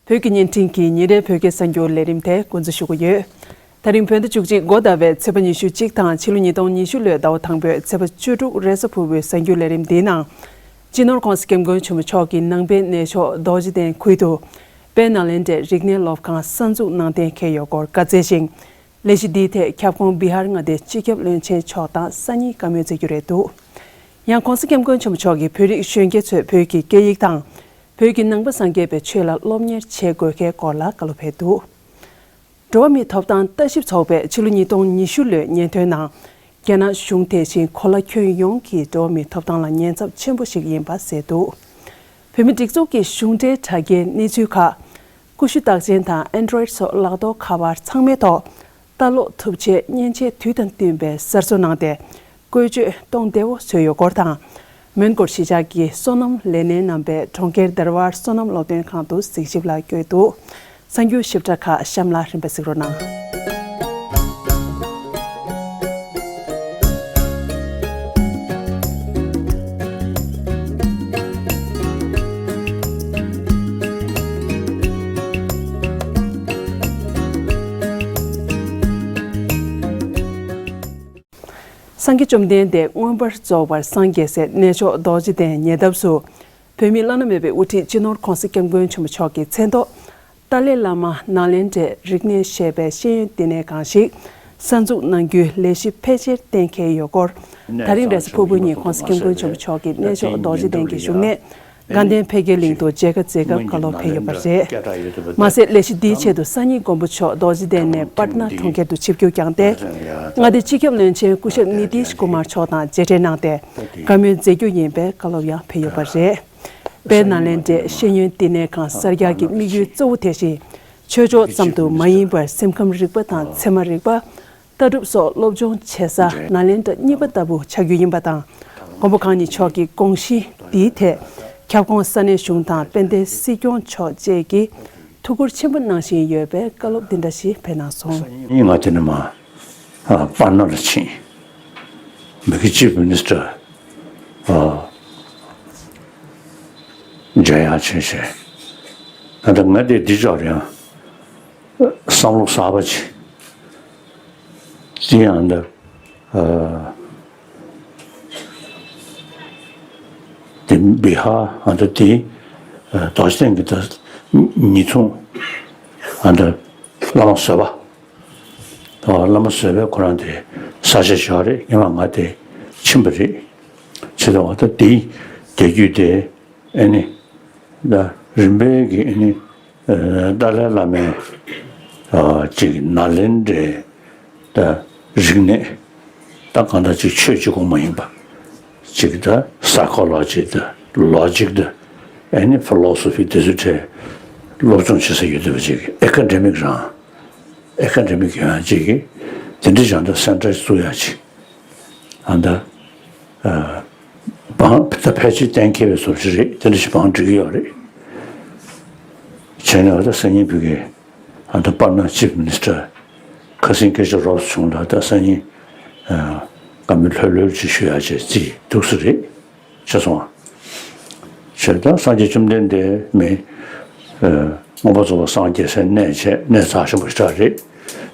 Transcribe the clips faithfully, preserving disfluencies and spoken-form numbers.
བོད་ཀྱི་བརྙན་འཕྲིན་གྱི་ཉིན་རེའི་བོད་སྐད་གསར་འགྱུར་ལས་རིམ་དེ་འགོ་འཛུགས་ཞུ་གི་ཡོད། ད་རིང་བོད་ཟླ་བཅུ་གཅིག་འགོ་ཟླ་བའི་ཚེས་པ་ཉི་ཤུ་གཅིག་དང་ཕྱི་ལོ་ཉིས་སྟོང་ཉི་ཤུ་ལོའི་ཟླ་བ་དང་པོའི་ཚེས་པ་བཅུ་དྲུག་རེས་གཟའ་ཕུར་བུའི་གསར་འགྱུར་ལས་རིམ་འདིའི་ནང་། སྤྱི་ནོར་༸གོང་ས་༸སྐྱབས་མགོན་ཆེན་པོ་མཆོག་གིས་ནང་པའི་གནས་མཆོག་རྡོ་རྗེ་གདན་ཁུལ་དུ། དཔལ་ནཱ་ལེནྡྲའི་རིག་གནས་སློབ་ཁང་གསར་འཛུགས་གནང་གཏན་འཁེལ་ཡོད་སྐོར་བཀའ་སྩལ་ཞིང་། ལས་གཞི་འདིའི་ཐད་ཁྱབ་ཁོངས་བི་ཧར་མངའ་སྡེའི་སྤྱི་ཁྱབ་བློན་ཆེན་མཆོག་དང་སང་ཉིན་བཀའ་མོལ་མཛད་རྒྱུ་རེད་འདུག། ཡང་༸གོང་ས་༸སྐྱབས་མགོན་ཆེན་པོ་མཆོག་གིས་བོད་རིགས་གཞོན་སྐྱེས་ཚོས་བོད་ཀྱི་སྐད་ཡིག་དང་། བོད་ཀྱི་ནང་པ་སངས་རྒྱས་པའི་ཆོས་ལ་སློབ་གཉེར་བྱེད་དགོས་གལ་སྐོར་ལ་བཀའ་སློབ་ཕེབས་འདུག། འགྲོ་བ་མིའི་ཐོབ་ཐང་ལྟ་ཞིབ་ཚོགས་པས་ཕྱི་ལོ་ཉིས་སྟོང་ཉི་ཤུ་ལོའི་སྙན་ཐོའི་ནང་། རྒྱ་ནག་གཞུང་དེ་བཞིན་གོ་ལ་ཁྱོན་ཡོངས་ཀྱི་འགྲོ་བ་མིའི་ཐོབ་ཐང་ལ་ཉེན་ཚབས་ཆེན་པོ་ཞིག་ཡིན་པ་གསལ་འདུག། བོད་མིའི་སྒྲིག་འཛུགས་ཀྱི་གཞུང་འབྲེལ་དྲ་རྒྱའི་གནས་ཚུལ་ཁག། ཀུ་ཤུ་རྟགས་ཅན་དང་ཨན་ཌོ་རོའིཌ་སོགས་ལག་ཐོགས་ཁ་པར་ཚང་མའི་ཐོག་ལྟ་ཀློག་ཐུབ་ཆེད་མཉེན་ཆས་དུས་དང་བསྟུན་པའི་གསར་བཟོ་གནང་སྟེ། བཀོལ་སྤྱོད་གཏོང་བདེ་བོ་བཟོས་ཡོད་སྐོར་དང་། མོན་གྷོར་གཞིས་ཆགས་ཀྱི་སོ་ནམ་ལས་སྣེ་རྣམ་པས་གྲོང་ཁྱེར་དར་བར་སོ་ནམ་སློབ་སྟོན་ཁང་དུ་གཟིགས་ཞིབ་ལ་བསྐྱོད་འདུག། གསར་འགྱུར་ཞིབ་ཕྲ་ཁག་གཤམ་ལ་རིམ་པས་གཟིགས་རོགས་གནང་། སངས་རྒྱས་བཅོམ་ལྡན་འདས་མངོན་པར་རྫོགས་པར་སངས་རྒྱས་སའི་གནས་མཆོག་རྡོ་རྗེ་གདན་ཉེ་འདབས་སུ། བོད་མིའི་བླ་ན་མེད་པའི་དབུ་ཁྲིད་སྤྱི་ནོར་༸གོང་ས་༸སྐྱབས་མགོན་ཆེན་པོ་མཆོག་གི་མཚན་ཐོག་ཏཱ་ལའི་བླ་མ་ནཱ་ལེནྡྲའི་རིག་གནས་ཞེས་པའི་ཤེས་ཡོན་བསྟི་གནས་ཁང་ཞིག་གསར་འཛུགས་གནང་རྒྱུའི་ལས་གཞི་ཕལ་ཆེར་གཏན་འཁེལ་ཡོད་སྐོར། ད་རིང་རེས་གཟའ་ཕུར་བུ་ཉིན་༸གོང་ས་༸སྐྱབས་མགོན་ཆེན་པོ་མཆོག་གི་གནས་མཆོག་རྡོ་རྗེ་གདན་གྱི་བཞུགས་གནས། དགའ་ལྡན་འཕེལ་རྒྱས་གླིང་དུ་མཇལ་ཁ་མཛད་སྐབས་བཀའ་སློབ་ཕེབས་ཡོད་པ་རེད། མ་ཟད་ལས་གཞི་འདིའི་ཆེད་དུ་སང་ཉིན་མགོན་པོ་མཆོག་རྡོ་རྗེ་གདན་ནས་པཊ་ན་གྲོང་ཁྱེར་དུ་ཆིབས་བསྒྱུར་བསྐྱངས་ཏེ། མངའ་སྡེའི་སྤྱི་ཁྱབ་བློན་ཆེན་སྐུ་ཞབས་ནི་ཏིཤ་ཀུ་མར་མཆོག་དང་མཇལ་འཕྲད་གནང་སྟེ། བཀའ་མོལ་མཛད་རྒྱུ་ཡིན་པའི་བཀའ་སློབ་ཡང་ཕེབས་ཡོད་པ་རེད། དཔལ་ནཱ་ལེནྡྲའི་ཤེས་ཡོན་བསྟི་གནས་ཁང་གསར་རྒྱག་གི་དམིགས་ཡུལ་གཙོ་བོ་དེ་བཞིན། ཆོས་ཕྱོགས་ཙམ་དུ་མ་ཡིན་པར་སེམས་ཁམས་རིག་པ་དང་ཚད་མ་རིག་པ། ལྟ་གྲུབ་སོགས་སློབ་སྦྱོང་བྱེད་ས་ནཱ་ལེནྡྲ་གཉིས་པ་ལྟ་བུ་ཆགས་རྒྱུ་ཡིན་པ་དང་། མགོན་པོ་གང་ཉིད་མཆོག་གི་དགོངས་གཞི་འདིའི་ཐད། ཁྱབ་ཁོངས་ས་གནས་གཞུང་དང་དཔལ་ལྡན་སྲིད་སྐྱོང་མཆོག་བཅས་ཀྱིས་ཐུགས་ཁུར་ཆེན་པོ་གནང་བཞིན་ཡོད་པའི་བཀའ་སློབ་འདི་འདྲ་ཞིག་ཕེབས་གནང་སོང་། ང་དེ་ནས་མ་ཨ་པ་ན་ལ་ཕྱིན། མི་གི་ཅིབ་མི་ནི་སི་ཊར་ཨ་མཇལ་ཡག་བྱས་བྱས། ད་ལྟ་ང་དེ་འདི་ཅོག་རེད་ཨང་། བསམ་བློ་གསར་པ་ཅིག་དེ་ཡང་འདི་ཨ་དེ་བི་ཧར་ཨ་འདི་དེ་ཨ་རྡོ་རྗེ་གདན་གྱི་ད་ཉེ་འཚོང་ཨ་འདི་བླ་མ་བཟོད་པ་ད་བླ་མ་བཟོད་པའི་ཁོ་རང་དེ་ས་ཆ་ཞིག་རེད། སྔོན་མ་ང་དེ་ཕྱིན་པ་རེད། བྱས་ཙང་ད་དེ་དེ་རྒྱུད་དེ། ཨེ་ནི། ད་རིམ་པས་ཀྱི་ཨེ་ནི། ཨ་ཏཱ་ལའི་བླ་མའི་ཨ་ཅིག་ནཱ་ལེནྡྲའི་ད་རིག་གནས། ད་གང་ལྟར་ཅིག་ཆོས་གཅིག་པོ་མ་ཡིན་པ། ཅིག་ད་སའི་ཁོ་ལོ་ཇི་ད་ལོ་ཇིག་ད་ཨེ་ནི་ཕི་ལོ་སོ་ཕི་དེ་ཚོའི་གྲས་སློབ་སྦྱོང་བྱེད་ས་ཡོད་བསྡད་པ་ཅིག་ཨེ་ཀ་ཌེ་མིག་རང་། ཨེ་ཀ་ཌེ་མིག་ཡོང་ཡག་ཅིག་གི་དེ་འདྲ་བྱས་ན་ད་སེན་ཊར་བཙུགས་ཡག་ཅིག་ཨ་ད་ཨ་བང་ད་ཕལ་ཆེར་གཏན་འཁེལ་བའི་བཟོ་ཅིག་རེད། དེ་འདྲ་ཞིག་བང་སྒྲིག་གི་ཡོད་རེད། བྱས་ནས་ཨ་ད་སང་ཉིན་བོད་ཀྱི་ཨ་ད་པཱ་ན་ཅིབ་མི་ནི་སི་ཊར་ཁ་སང་སྐད་ཆ་རོབ་བྱུང་ལ། ད་སང་ཉིན་ཨ་བཀའ་མོལ་ལྷོད་ལྷོད་ཅིག་ཞུ་ཡག་ཅིག་རྩིས་འདུག་ས་རེད། ཤེས་སོང་ང་། བྱས་ད་སངས་རྒྱས་བཅོམ་ལྡན་འདས་མི་ཨ་མངོན་པར་རྫོགས་པར་སངས་རྒྱས་སའི་གནས་བྱས་གནས་རྩ་ཆེན་པོ་ཞེ་དྲག་རེད།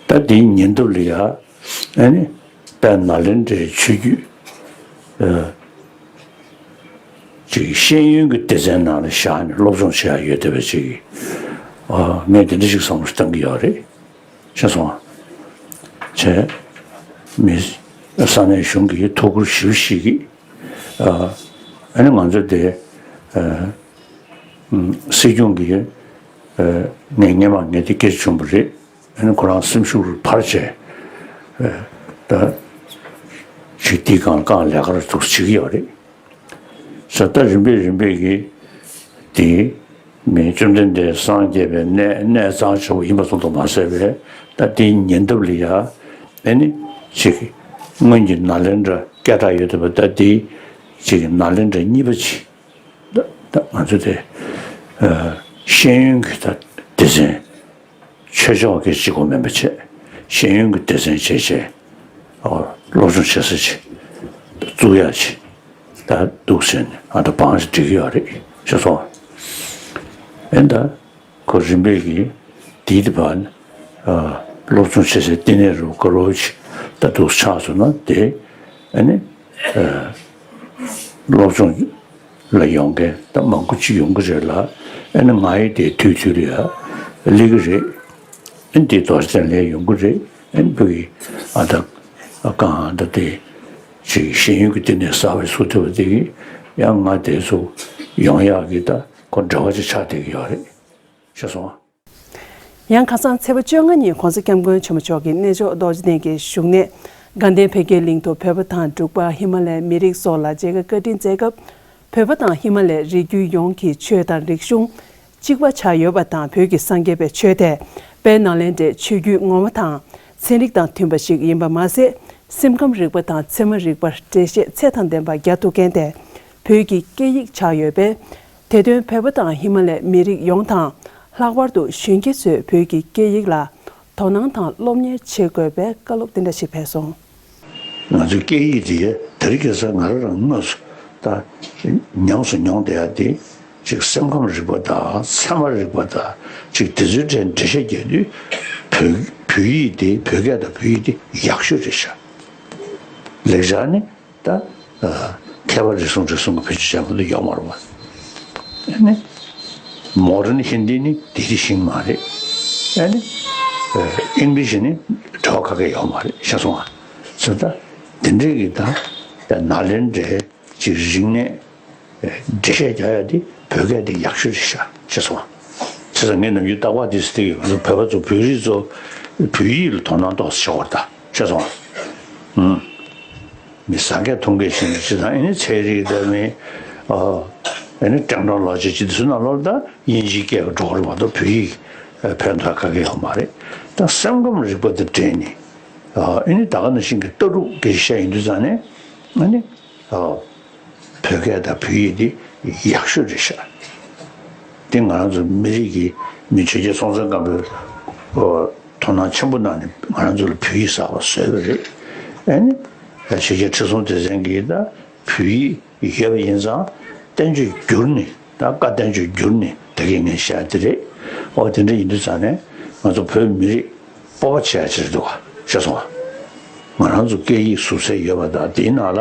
ད་དེའི་ཉེ་འདབས་ལ་ཡ་ཨ་ནི་དཔལ་ནཱ་ལེནྡྲའི་ཆོས་བརྒྱུད་ཨ་ཅིག་ཤེས་ཡོན་གྱི་སྡེ་ཚན་ནང་ལ་བཞག་ནས་སློབ་སྦྱོང་བྱེད་ཡག་ཡོད་བསྡད་པ་ཅིག་ཨ་ངས་དེ་འདྲ་ཞིག་བསམ་བློ་བཏང་གི་ཡོད་རེད། ཤེས་སོང་ང་། བྱས་མི་ས་གནས་གཞུང་གིས་ཐུགས་ཁུར་ཞེ་པོ་བཞེས་ཀྱི། ཨ་ཨ་ནི་ང་ཚོ་དེ་ཨ་སྲིད་སྐྱོང་གིས་ཨ་ངས་སྔོན་མ་ངས་དེ་སྐད་ཆ་བྱུང་བ་རེད། ཨ་ནི་ཁོ་རང་སེམས་ཤུགས་འཕར་བྱས་ཨ་ད་ཅིག་དེའི་སྒང་ལ་ལས་ཀ་ར་ཐུགས་བྱེད་ཀྱི་ཡོད་རེད། ས་ད་རིམ་པས་རིམ་པས་ཀྱིས་དེ་མི་བཅོམ་ལྡན་འདས་སངས་རྒྱས་པའི་གནས་གནས་གཙང་ཆེ་བོ་ཡིན་པ་ཙམ་དུ་མ་ཟད་པས། ད་དེའི་ཉེ་འདབས་ལ་ཡ་ཨ་ནི་ཅིག་སྔོན་གྱི་ནཱ་ལེནྡྲ་སྐད་གྲགས་ཡོད་བསྡད་པ་ད་དེ་ཅིག་ནཱ་ལེནྡྲ་གཉིས་པ་ཅིག་ད་ད་ང་ཚོ་དེ་ཨ་ཤེས་ཡོན་གྱི་ད་སྡེ་ཚན། ཆོས་ཕྱོགས་ཀྱི་གཅིག་པོ་མིན་པ་བྱས། ཤེས་ཡོན་གྱི་སྡེ་ཚན་བྱས་བྱས། ཨོ་སློབ་སྦྱོང་བྱེད་ས་ཅིག་བཙུགས་ཡག་ཅིག་ད་འདུག་ཟེར་ནས་ཨ་ད་བང་ཞིག་སྒྲིག་གི་ཡོད་རེད་ཤེས་སོང་། ཨེ་ད་ ཁོ་རིམ་པས་ཀྱིས་དེའི་དེ་བར་ཨ་སློབ་སྦྱོང་བྱེད་སའི་བསྟི་གནས་རུ་དཀར་པོ་ཅིག་ད་འདུག་ཆགས་སོང་ན་དེ་ཨ་ནི་ཨ་སློབ་སྦྱོང་ལ་ཡོང་མཁན་ད་མང་པོ་ཅིག་ཡོང་གི་རེད་ལ། ཨ་ནི་ང་ཡི་དེ་དུས་ཚོད་ལ་ཡ་སླེབས་ཀྱི་རེད། ཨ་ནི་དེ་རྡོ་རྗེ་གདན་ལ་ཡོང་གི་རེད། ཨ་ནི་བོད་ཀྱི་ཨ་ད་གང་ད་དེ་ཅིག་ཤེས་ཡོན་གྱི་བསྟི་གནས་གསར་པ་ཞིག་བཙུགས་ཐུབ་པ་དེ་གིས་ཡང་ང་དེ་ཚོ་ཡོང་ཡག་གི་ད་ཁོ་འབྲེལ་བ་ཅིག་ཆགས་བསྡད་ཀྱི་ཡོད་རེད། ཤེས་སོང་ཨ། ཡང་ཁ་སང་ཚེས་པ་བཅོ་ལྔ་ཉིན་༸གོང་ས་༸སྐྱབས་མགོན་ཆེན་པོ་མཆོག་གིས་གནས་མཆོག་རྡོ་རྗེ་གདན་གྱི་བཞུགས་གནས་དགའ་ལྡན་བོད་ཀྱི་གླིང་དུ་བོད་པ་དང་འབྲུག་པ་ཧི་མ་ལ་ཡའི་མི་རིགས་སོགས་ལ་མཇལ་ཁ་བཀའ་དྲིན་སྩལ་སྐབས། བོད་པ་དང་ཧི་མ་ལ་ཡའི་རི་རྒྱུད་ཡོངས་ཀྱི་ཆོས་དང་རིག་གཞུང་གཅིག་པ་ཆགས་ཡོད་པ་དང་། བོད་ཀྱི་སངས་རྒྱས་པའི་ཆོས་དད་དཔལ་ནཱ་ལེནྡྲའི་ཆོས་བརྒྱུད་ངོ་མ་དང་ཚན་རིག་དང་མཐུན་པ་ཞིག་ཡིན་པ་མ་ཟད། སེམས་ཁམས་རིག་པ་དང་ཚད་མ་རིག་པར་འགྲེལ་བཤད་ཚད་དང་ལྡན་པ་རྒྱག་ཐུབ་མཁན་དེ་བོད་ཀྱི་སྐད་ཡིག་ཆགས་ཡོད་པས། དེ་དོན་བོད་པ་དང་ཧི་མ་ལ་ཡའི་མི་རིགས་ཡོངས་དང་། ལྷག་པར་དུ་གཞོན་སྐྱེས་ཚོས་བོད་ཀྱི་སྐད་ཡིག་ལ་དོ་སྣང་དང་སློབ་གཉེར་བྱེད་དགོས་པའི་བཀའ་སློབ་དེ་འདྲ་ཞིག་ཕེབས་སོང་། ང་ཚོའི་སྐད་ཡིག་དེ་དེ་རིང་ཁ་སང་ང་རང་རང་དངོས་སུ་ད་ཉམས་སུ་མྱོང་བསྡད་ཡ་དེ། ཅིག་སེམས་ཁམས་རིག་པ་དང་ཚད་མ་རིག་པ་དང་ཅིག་དེ་ཚོའི་གྲས་འགྲེལ་བཤད་རྒྱག་དུས། བོད་བོད་ཡིག་དེ་བོད་སྐད་དང་བོད་ཡིག་དེ་ཡག་ཤོས་རེད་ཤག་ལེགས་སྦྱར་ནི། ད་ཨ་མཁས་པ་རེ་ཟུང་རེ་ཟུང་གི་བེད་སྤྱོད་བྱས་པ་འདི་ཡོད་མ་རེད་པ། ཨ་ནི་མོ་ཌན་ཧིན་དི་ནི་དེ་དེ་བཞིན་མ་རེད། ཨ་ནི་ཨ་ཨིང་ལིཤ་ནི་འབྲེལ་བ་ག་གེ་ཡོད་མ་རེད། ཤེས་སོང་ང་། ཟེར་ད་དེ་འདྲས་ཀྱི་ད་ད་ནཱ་ལེནྡྲའི་ཅིག་རིག་གནས་ཨ་འགྲེལ་བཤད་རྒྱག་ཡ་དེ་བོད་སྐད་དེ་ཡག་ཤོས་རེད་ཤག་ཤེས་སོང་ང་། བྱས་ཙང་ངས་ནམ་རྒྱུན་རྟག་པར་དེ་ཟེར་གྱི་ཡོད། ང་ཚོ་བོད་པ་ཚོ་བོད་རིགས་ཚོ་བོད་ཡིག་ལ་དོ་སྣང་ཏོག་ཙམ་བྱེད་དགོས་རེད་ད། ཤེས་སོང་ང་། ཨུམ། མི་ཟ་མཁན་འཐུང་མཁན་ཞིག་ནི་ཅི་དང་། ཨ་ནི་ཚན་རིག་དང་མི་ཨ་ཨ་ནི་ཀྲང་ཀྲང་ལོ་ཅི་ཅི་དེ་ཚོ་ནང་ལོགས་ལ་ད་དབྱིན་ཇིའི་སྐད་འགྲོ་གི་རེད་མ་གཏོགས་བོད་ཡིག་ཕན་ཐོགས་ག་གེ་ཡོད་མ་རེད། ད་སེམས་ཁམས་རིག་པ་དང་འབྲེལ་ནས་ཨ་ཨ་ནི་ད་ག་ནང་བཞིན་གྱི་ལྟ་གྲུབ་སྐད་ཆ་བཤད་ཡོང་དུས་ཙང་ནས་ཨ་ནི་ཨ་བོད་སྐད་དང་བོད་ཡིག་དེ་ཡག་ཤོས་རེད་ཤག་དེ་ང་རང་ཚོ་མི་རིགས་ཀྱི་མི་ཆོས་རྒྱལ་སྲོང་བཙན་སྒམ་པོས་ཨོ་དོ་སྣང་ཆེན་པོ་གནང་ནས་ང་རང་ཚོ་ལ་བོད་ཡིག་གསར་པ་བཟོས་པ་རེད། ཨ་ནི་ཆོས་རྒྱལ་ཁྲི་སྲོང་ལྡེ་བཙན་གྱིས་ད་བོད་ཡིག་ཡོད་པ་ཡིན་ཙང་བསྟན་བཅོས་བསྒྱུར་ནས་ད་བཀའ་བསྟན་བཅོས་བསྒྱུར་ནས་ད་གིན་ངས་བཤད་དེ་རེད། ཨོ་དེ་འདྲ་ཡིན་དུས་ཙང་ནས་ང་ཚོ་བོད་མི་རིགས་སྤོབས་པ་བྱེད་ཡ་ཅིག་རེད་འདུག་ག་ཤེས་སོང་ང་། ང་རང་ཚོ་སྐད་ཡིག་ཟུར་ཚད་ཡོད་པ་དང་དེའི་ནང་ལ་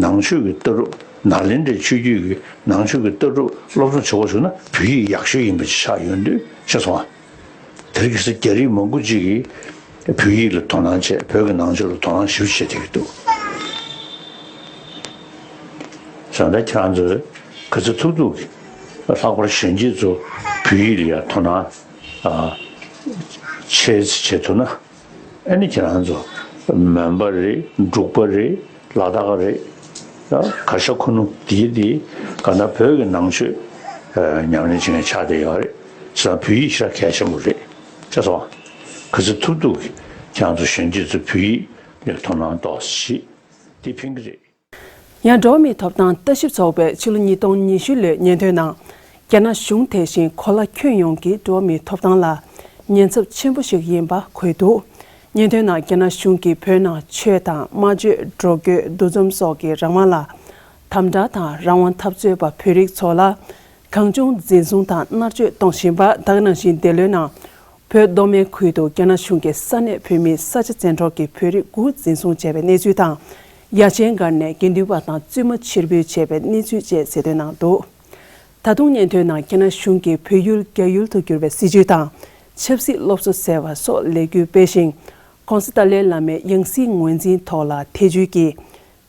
ནང་ཆོས་ཀྱི་ལྟ་གྲུབ་ནཱ་ལེནྡྲའི་ཆོས་བརྒྱུད་ཀྱི་ནང་ཆོས་ཀྱི་ལྟ་གྲུབ་སློབ་སྦྱོང་བྱེད་དགོས་བྱུང་ན་བོད་ཡིག་ཡག་ཤོས་ཡིན་པ་ཅིག་ཆགས་ཡོང་དུས་ཤེས་སོང་ང་། དེ་རིང་ཁ་སང་རྒྱ་རིགས་མང་པོ་ཅིག་གིས་བོད་ཡིག་ལ་དོ་སྣང་བྱས། བོད་ཀྱི་ནང་ཆོས་ལ་དོ་སྣང་ཞེ་པོ་བྱེད་བསྡད་ཀྱི་འདུག་བྱས་ཙང་ད་ཁྱེད་རང་ཚོས་ག་ཚོད་ཐུབ་ཐུབ་ཀྱིས་ལྷག་པར་གཞོན་སྐྱེས་ཚོ་བོད་ཡིག་ལ་ཡ་དོ་སྣང་ཨ་བྱེད་བྱེད་ཐུབ་ན། ཨ་ནི་ཁྱེད་རང་ཚོ་མོན་པ་རེད། འབྲུག་པ་རེད། ལ་དྭགས་རེད། ད་གར་ཞ་ཁུ་ནུ་དེའི་དེའི་ག་ན་བོད་ཀྱི་ནང་ཆོས་ཨ་ཉམས་ལེན་བྱེད་མཁན་ཆགས་བསྡད་ཡོད་རེད། བྱས་ཙང་བོད་ཡིག་ཞེ་དྲག་གལ་ཆེན་པོ་རེད། ཤེས་སོང་ང་། ག་ཚོད་ཐུབ་ཐུབ་ཀྱིས་ཁྱེད་རང་ཚོ་གཞོན་སྐྱེས་ཚོ་བོད་ཡིག་ལ་དོ་སྣང་ཏོག་ཙམ་བྱེད། དེ་ཕན་གྱི་རེད། ཡང་འགྲོ་བ་མིའི་ཐོབ་ཐང་ལྟ་ཞིབ་ཚོགས་པས་ཕྱི་ལོ་ཉིས་སྟོང་ཉི་ཤུ་ལོའི་སྙན་ཐོའི་ནང་། རྒྱ་ནག་གཞུང་དེ་བཞིན་གོ་ལ་ཁྱོན་ཡོངས་ཀྱི་འགྲོ་བ་མིའི་ཐོབ་ཐང་ལ་ཉེན་ཚབས་ཆེན་པོ་ཞིག་ཡིན་པ་འཁོད་འདུག་སྙན་ཐོའི་ནང་རྒྱ་ནག་གཞུང་གིས་བོད་ནང་ཆོས་དང་སྨྲ་བརྗོད། འགྲོ་སྐྱོད། འདུ་འཛོམས་སོགས་ཀྱི་རང་དབང་ལ་དམ་དྲག་དང་རང་དབང་འཐབ་རྩོད་པ་བོད་རིགས་ཚོ་ལ་གང་བྱུང་འཛིན་བཟུང་དང་མནར་གཅོད་གཏོང་བཞིན་པ། ད་ག་ནང་བཞིན་འདི་ལོའི་ནང་བོད་མདོ་སྨད་ཁུལ་དུ་རྒྱ་ནག་གཞུང་གིས་ས་གནས་བོད་མིའི་ས་ཆ་བཙན་འཕྲོག་གིས་བོད་རིགས་དགུ་འཛིན་བཟུང་བྱས་པའི་གནས་ཚུལ་དང་། ཡ་ཆེན་སྒར་ནས་དགེ་འདུན་པ་དང་བཙུན་མ་ཕྱིར་འབུད་བྱས་པའི་གནས་ཚུལ་བཅས་གསལ་སྟོན་གནང་འདུག་ད་དུང་སྙན་ཐོའི་ནང་རྒྱ་ནག་གཞུང་གིས་བོད་ཡུལ་རྒྱ་ཡུལ་དུ་བསྒྱུར་བའི་སྲིད་བྱུས་དང་། ཆབ་སྲིད་སློབ་གསོ་ཟེར་བ་སོགས་ལས་འགུལ་སྤེལ་ཞིང་། ྋགོང་ས་ཏཱ་ལའི་བླ་མའི་ཡང་སྲིད་ངོས་འཛིན་ཐོག་ལ་ཐེ་བྱུས་ཀྱིས་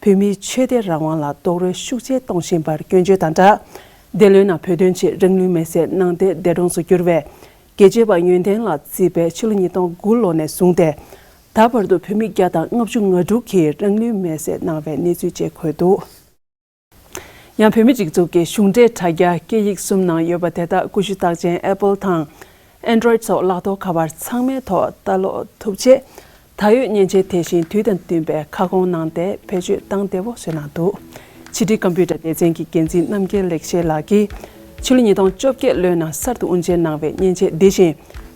བོད་མིའི་ཆོས་དད་རང་དབང་ལ་རྡོག་རོལ་ཤུགས་ཆེ་གཏོང་བཞིན་པར་སྐྱོན་བརྗོད་དང་སྦྲགས། འདི་ལོའི་ནང་བོད་དོན་ཆེད་རང་ལུས་མེར་སྲེག་གནང་སྟེ་འདས་གྲོངས་སུ་གྱུར་བའི་དགེ་བྱེད་པ་ཡོན་ཏན་ལགས་རྩིས་པའི་ཕྱི་ལོ་ཉིས་སྟོང་དགུ་ལོ་ནས་བཟུང་སྟེ། ད་བར་དུ་བོད་མི་བརྒྱ་དང་ལྔ་བཅུ་ང་དྲུག་གིས་རང་ལུས་མེར་སྲེག་གནང་བའི་གནས་ཚུལ་བཅས་འཁོད་འདུག་ཡང་བོད་མིའི་སྒྲིག་འཛུགས་ཀྱི་གཞུང་འབྲེལ་དྲ་རྒྱ་སྐད་ཡིག་གསུམ་ནང་ཡོད་པ་དེ་དག་ཀུ་ཤུ་རྟགས་ཅན་Apple་དང་Android་སོགས་ལག་ཐོག་ཁ་པར་ཚང་མའི་ཐོག་ལྟ་ཀློག་ཐུབ་ཆེད། ད་ཡོད་མཉེན་ཆས་དེ་བཞིན་དུས་དང་བསྟུན་པའི་ཁ་སྐོང་གནང་སྟེ་བེད་སྤྱོད་བཏང་བདེ་པོ་བཟོས་གནང་འདུག་ཕྱི་དྲིལ་ཀམ་པུ་ཊར་སྡེ་ཚན་གྱི་འགན་འཛིན་རྣམ་རྒྱལ་ལེགས་བཤད་ལགས་ཀྱིས། ཕྱི་ལོ་ཉིས་སྟོང་བཅོ་བརྒྱད་ལོའི་ནང་གསར་དུ་དབུ་འབྱེད་གནང་བའི་མཉེན་ཆས་འདི་བཞིན་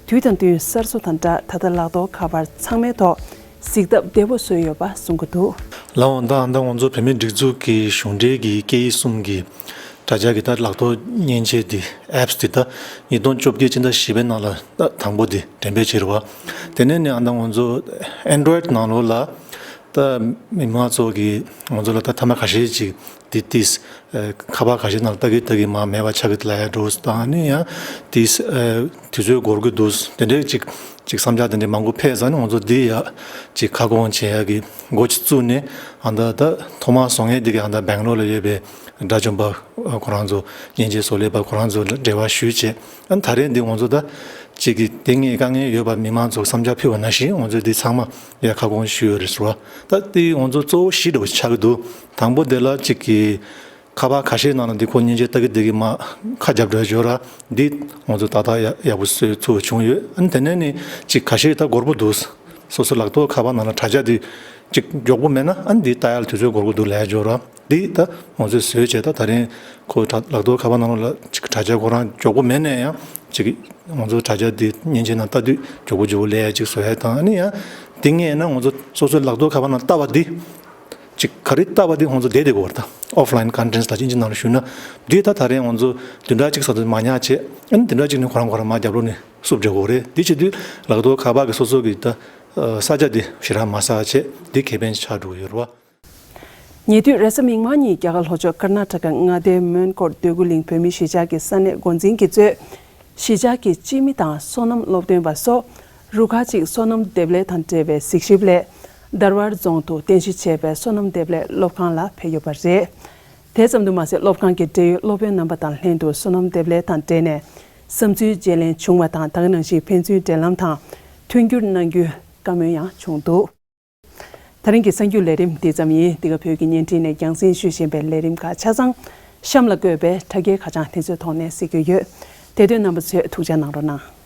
དུས་དང་བསྟུན་གསར་བཟོ་དང་སྦྲགས་ད་ལྟ་ལག་ཐོག་ཁ་པར་ཚང་མའི་ཐོག་གཟིགས་ཐབས་བདེ་པོ་བཟོས་ཡོད་པ་གསུང་གི་འདུག་ལགས་འོང་། ད་ད་ང་ཚོ་བོད་མིའི་སྒྲིག་འཛུགས་ཀྱི་གཞུང་འབྲེལ་གྱི་སྐད་ཡིག་གསུམ་གྱི་ དྲ་རྒྱ་གི་ད་ལག་ཐོག་མཉེན་ཆས་འདི་apps་འདི་ད་ཉིས་སྟོང་བཅོ་བརྒྱད་ཕྱི་ཟླ་བཞི་པའི་ནང་ལ་ད་དང་པོ་འདི་འགྲེམས་སྤེལ་བྱས་རེད་བ། དེ་ནས་ནི་ཨ་ད་ང་ཚོ་Android་ནང་ལོགས་ལ་ད་མི་མང་ཚོ་གི་ང་ཚོ་ལ་ད་ཐ་མ་ཁ་ཤས་ཅིག་འདི་ཏིས་ཁ་པར་ཁ་ཤས་ནང་ལ་ལྟ་གི་ལྟ་གི་མ་མེད་པ་ཆགས་ཀྱི་ལ་ཡ་འགྲོ་དང་ནི་ཡང་ཏིས་དུས་ཚོད་འགོར་གི་འདུག་དེ་འདྲའི་ཅིག་ཅིག་བསམ་འཆར་དེ་འདྲའི་མང་པོ་ཕེབས་ཙང་ནི་ང་ཚོ་འདི་ཡ་ཅིག་ཁ་སྐོང་བྱེད་ཡ་གི་འགོ་ཅིག་བཙུགས་ནས་ཨ་ད་ད་ཐོག་མར་བཟོ་མཁན་འདི་གི་ཨ་ད་སྦེང་ལོར་ལ་ཡོད་པའི་དགྲ་བཅོམ་པ་ཁོ་རང་ཚོ་མཉེན་ཆས་བཟོ་ལས་པ་ཁོ་རང་ཚོ་ལ་འབྲེལ་བ་ཞུས་བྱས། ཨ་ད་རེས་འདི་ང་ཚོ་ད་ཅིག་གི་དེ་ངས་དཀའ་ངལ་ཡོད་པ་མི་མང་ཚོ་བསམ་འཆར་ཕུལ་བ་ནང་བཞིན་ང་ཚོས་འདི་ཚང་མ་ཡ་ཁ་སྐོང་ཞུས་ཡོད་རེད་ཟེར་བ། ད་དེ་ང་ཚོ་གཙོ་བོ་བཞི་འདྲ་བོ་ཆགས་ཀྱི་འདུག་དང་པོ་དེ་ལ་ཅིག་གི་ཁ་པར་ཁ་ཤས་ནང་ལ་འདི་ཁོ་མཉེན་ཆས་ལྟ་གི་བསྡད་གི་མ་ཁ་རྒྱབ་འགྲོ་ཡ་ཅིག་ཡོད་ར། འདི་ང་ཚོ་ཏག་ཏག་ཡག་ཡག་པོ་བཟོས་ཚུགས་བྱུང་ཡོད། ཨ་ནི་དེ་ནས་ནི་ཅིག་ཁ་ཤས་ད་འགོར་པོ་འདུག་སོ་སོ་ལག་ཐོག་ཁ་པར་ནང་ལ་དྲ་རྒྱ་འདི་ཅིག་མགྱོགས་པོ་མེད་ན་ཨ་ནི་འདི་ལྟ་ཡ་ལ་དུས་ཚོད་འགོར་གི་འདུག་ལབ་ཡ་ཅིག་ཡོད་ར། འདི་ད་ང་ཚོས་བཟོས་བྱས་ད་ད་རིང་ཁོ་དྲ་ལག་ཐོག་ཁ་པར་ནང་ལ་ཅིག་དྲ་རྒྱ་ཁོ་རང་མགྱོགས་པོ་མེད་ན་ཡང་ཅིག་ང་ཚོ་དྲ་རྒྱ་འདི་མཉེན་ཆས་ནང་ལྟ་དུས་མགྱོགས་པོ་མགྱོགས་པོ་ལབ་ཡ་ཅིག་བཟོ་ཡ་དང་ཨ་ནི་ཡང་འདི་ངས་ན་ང་ཚོ་སོ་སོའི་ལག་ཐོག་ཁ་པར་ནང་ལྟ་བ་འདི། ཅིག་ག་རེ་ལྟ་བ་འདི་ཁོང་ཚོ་བསྡད་བསྡད་དགོས་པ་རེད་ད། ཨོཕ་ལན་ཀོན་ཕ་རེན་སི་ལ་ཅིག་ཅིག་ནང་ལ་ཞུས་ན། འདི་ད་ད་རེས་ང་ཚོ་བདུན་ཕྲག་གཅིག་ཙམ་དུ་མ་ཉར་བྱས། ཨ་ནི་བདུན་ཕྲག་གཅིག་ནས་ཁོ་རང་ཁོ་རང་མར་རྒྱབ་ལོགས་ནས་བསུབ་འགྲོ་དགོས་རེད། འདི་བྱེད་དུས་ལག་ཐོག་ཁ་པར་གྱི་སོ་སོ་གི་ད་ས་ཆ་འདི་ཞེ་དྲག་མ་ཟ་བྱས་འདི་ཁེ་ཕན་ཆགས་འགྲོ་གི་ཡོད་རེད་བ། ཉེ་དུས་རེས་གཟའ་མིག་དམར་ཉིན་རྒྱ་གར་ལྷོ་ཕྱོགས་ཀར་ན་ཊ་ཀ་མངའ་སྡེའི་མོན་གྷོར་འདོད་རྒུ་གླིང་བོད་མིའི་གཞིས་ཆགས་ཀྱི་ས་གནས་འགོ་འཛིན་གྱིས་གཙོས། གཞིས་ཆགས་ཀྱི་སྤྱི་མི་དང་སོ་ནམ་སློབ་སྟོན་པ་སོགས་རུ་ཁག་གཅིག་སོ་ནམ་འདེབས་ལས་དང་འབྲེལ་བའི་གཟིགས་ཞིབ་སླད་དར་བར་རྫོང་དུ་རྟེན་གཞི་བྱས་པའི་སོ་ནམ་འདེབས་ལས་སློབ་ཁང་ལ་ཕེབས་ཡོད་པ་རེད། དེ་ཙམ་དུ་མ་ཟད་སློབ་ཁང་གི་འབྲེལ་ཡོད་སློབ་དཔོན་རྣམ་པ་དང་ལྷན་དུ་སོ་ནམ་འདེབས་ལས་དང་འབྲེལ་ནས་བསམ་ཚུལ་བརྗེ་ལེན་བྱུང་བ་དང་ད་ག་ནང་བཞིན་ཕན་ཚུན་འབྲེལ་ལམ་དང་མཐུན་འགྱུར་གནང་རྒྱུའི་བཀའ་མོལ་ཡང་བྱུང་འདུག་ད་རིང་གི་གསར་འགྱུར་ལས་རིམ་འདི་ཙམ་ཡིན། འདི་ག་བོད་ཀྱི་བརྙན་འཕྲིན་ནས་རྒྱང་སྲིང་ཞུ་བཞིན་པའི་ལས་རིམ་ཁག་ཆ་ཚང་གཤམ་ལ་བཀོད་པའི་དྲ་རྒྱའི་ཁ་བྱང་དེ་ཚོའི་ཐོག་ནས་གཟིགས་རྒྱུ་ཡོད། དེ་དུས་རྣམ་པ་ཚོས་ཐུགས་ཅག་གནང་རོགས་གནང་།